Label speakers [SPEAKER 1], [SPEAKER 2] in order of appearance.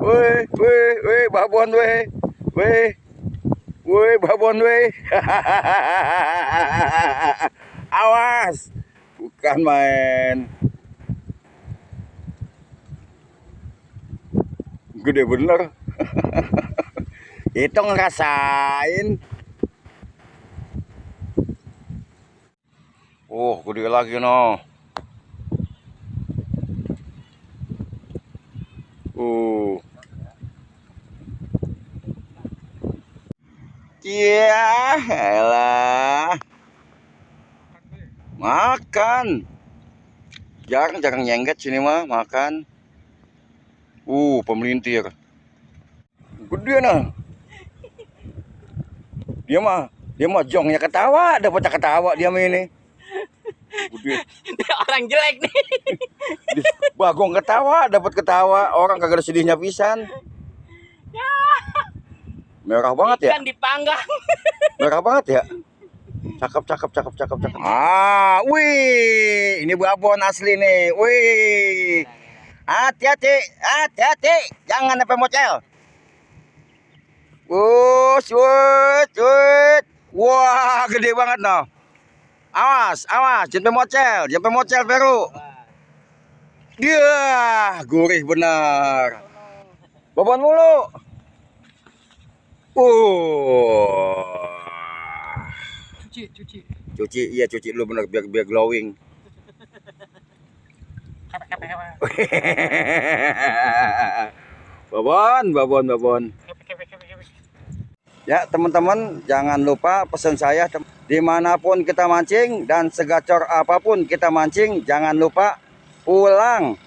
[SPEAKER 1] Weh, babon weh. Weh, babon weh. Awas. Bukan main. Gede bener. Itu ngerasain. Oh, gede lagi no. Iya, elah. Makan. Jarang nyengket sini mah makan. Pemelintir. Gede nah. Dia mah jongnya ketawa, dapat ketawa dia mah ini. Gede.
[SPEAKER 2] Orang jelek nih.
[SPEAKER 1] Bagong ketawa, dapat ketawa. Orang kagak ada sedihnya pisan. Merah banget ya.
[SPEAKER 2] Ikan dipanggang.
[SPEAKER 1] Merah banget ya. Cakep. Wih, ini babon asli nih. Wih. Hati-hati. Jangan sampai mocel. Wah, gede banget noh. Awas, jangan mocel Peru. Dia, gurih benar. Babon mulu. Cuci dulu bener biar glowing. Babon. Ya teman-teman, jangan lupa pesan saya, dimanapun kita mancing dan segacor apapun kita mancing, jangan lupa pulang